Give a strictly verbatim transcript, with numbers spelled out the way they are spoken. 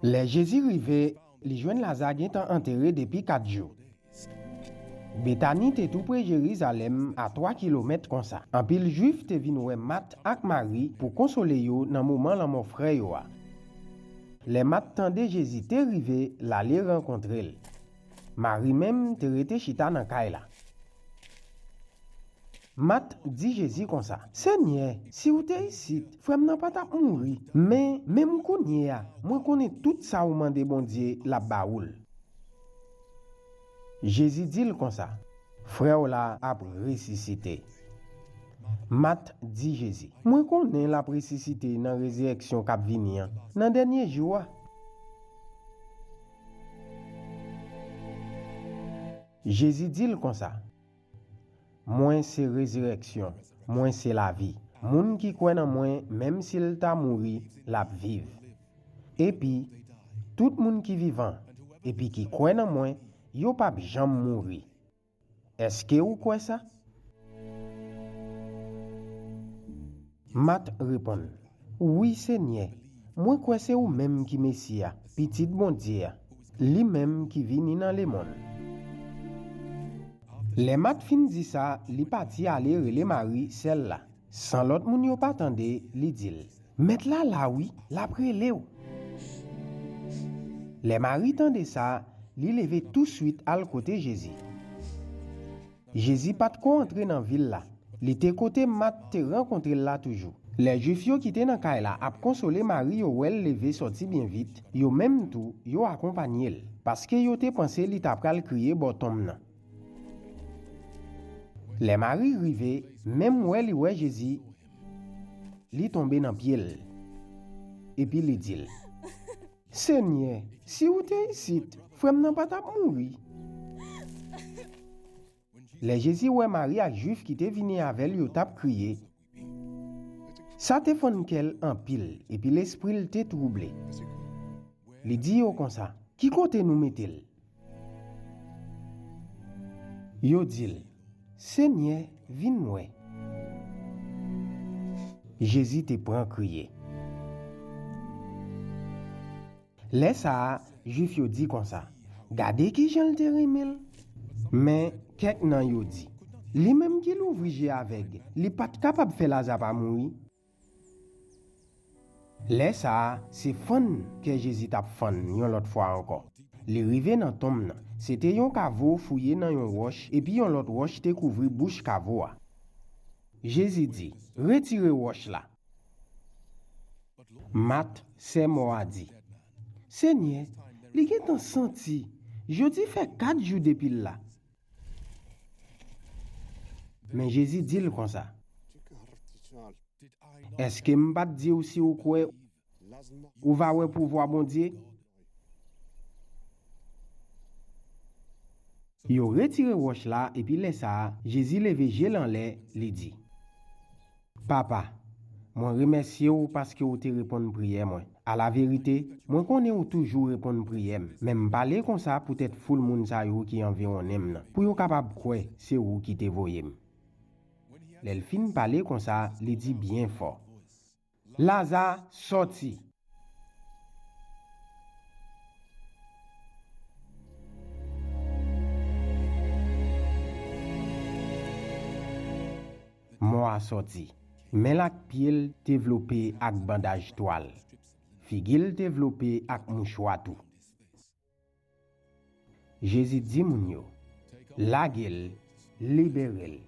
Lè Jezi rive, li jwenn Laza gentan antere depi kat jou. Betani te toupre Jerizalèm, a twa kilomèt konsa. Anpil Jwif te vin wè Mat ak Mari pou konsole yo nan moman lanmò frè yo a. Lè Mat tande Jezi te rive, l ale rankontre l. Mari menm te rete chita nan kay la. Mat di Jezi konsa, Senyè, si w te isit, frè m nan pa t ap mouri. Men, menm kounye a, mwen konnen tout sa w mande Bondye, l ap ba ou l. Jezi di l konsa, Frè w la ap resisite. Mat di Jezi, Mwen konnen l ap resisite nan rezirèksyon k ap vini an, nan dènye jou a. Jezi di l konsa, Mwen se rezirèksyon, mwen se lavi. Moun ki kwè nan mwen, menm si l ta mouri, l ap viv. Epi, tout moun ki vivan, epi ki kwè nan mwen, yo p ap janm mouri. Èske ou kwè sa? Mat reponn, Wi, Senyè, mwen kwè se ou menm ki Mesi a, Pitit Bondye a, li menm ki vini nan lemonn. Lè Mat fin di sa, li pati ale rele Mari, sè l la. San lòt moun yo pa tande, li di l, Mèt la la wi, l ap rele w. Lè Mari tande sa, li leve touswit al kote Jezi. Jezi pa t ko antre nan vil la. Li te kote Mat te rankontre l la toujou. Lè Jwif yo ki te nan kay la ap konsole Mari yo wè l leve sòti byen vit, yo menm tou, yo akonpanye l, paske yo te panse li ta pral kriye bò tonm nan. Lè Mari rive, menm wè li wè Jezi, li tonbe nan pye l. Epi li di l, Senyè, si w te isit, frè m nan pa t ap mouri. Lè Jezi wè Mari ak Jwif ki te vini avè l yo t ap kriye, sa te fann kè l anpil, epi lespri l te twouble. Li di yo konsa, Ki kote nou mete l? Yo di l, Senyè, vin wè. Jezi te pran kriye. Lè sa a, Jwif yo di konsa, Gade kijan l te renmen l! Men, kèk nan yo di, Li menm ki louvri je avèg, li pa t kapab fè Laza pa mouri? Lè sa a, se fann kè Jezi t ap fann yon lòt fwa ankò. Li rive nan tonm nan. Se te yon kavo fouye nan yon wòch, epi yon lòt wòch te kouvri bouch kavo a. Jezi di, Retire wòch la. Mat, sè mò a, di, Senyè, li gentan santi, jodi fè kat jou depi l la. Men Jezi di l konsa, Èske m pa t di w si w kwè, ou va wè pouvwa Bondye? Yo retire wòch la, epi lè sa a, Jezi leve je l anlè, li di, Papa, mwen remèsye w paske w te reponn priyè mwen. Alaverite, mwen konnen w toujou reponn priyè m, men m pale konsa poutèt foul moun sa yo ki anviwonnen m nan, pou yo kapab kwè se ou ki te voye m. Lè l fin pale konsa, li di byen fò, Laza, sòti! Mò a sòti. Men l ak pye l te vlope ak bandaj twal. Figi l te vlope ak mouchwa tou. Jezi di moun yo, Lage l, libere l.